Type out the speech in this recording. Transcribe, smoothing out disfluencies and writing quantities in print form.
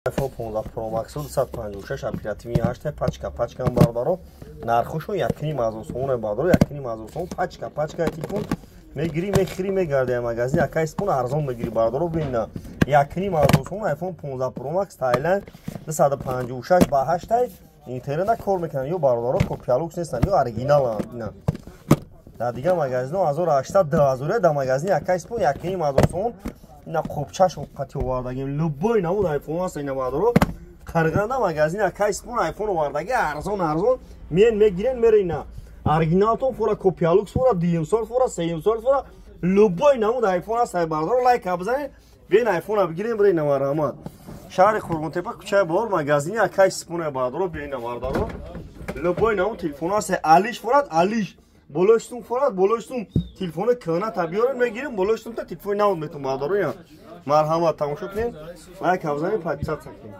iPhone 15 Pro Max 256 оперативный 8, пачка пачка бародаро, нархошон 1,5 ҳазор сомон бародаро, 1,5 ҳазор сомон пачка пачка. Телефон мегирӣ, мехирӣ, мегарди магазин акай спон арзон мегирӣ бародаро. Бинна, 1,5 ҳазор сомон iPhone 15 Pro Max Тайланд 256 ба 8, интернета кор мекунанд ё бародаро, копия люкс нестанд ё оригиналанд. Ина дар дигар магазино 1800, 2000, дар магазини акай спон 1,5 ҳазор сомон. Ина қопчаш қати овардагим, любой намуд айфон аст. Ина бародаро, Қарғанда магазин акай спон айфон овардаги, арзон арзон миен, мегирен, мере. Ина оригиналтон фора, копия люкс фора, дуюм сорт фора, сеюм сорт фора, любой намуд айфон аст бародаро. Лайка бизанед, биен, айфона бигирем, бире. Ина марҳамат, шаҳри Қурғонтепа, кӯчаи Баҳор, магазини акай споне бародаро. Биен бародаро, любой намуд телефон аст, алиш форад, алиш болои сум форад, болои сум. Телефони кӯҳна та биёред, мегирем, болои сум та телефони нав метон бародаро. Я марҳамат, тамошо кунед, лайк бизанед, подписаться кунед.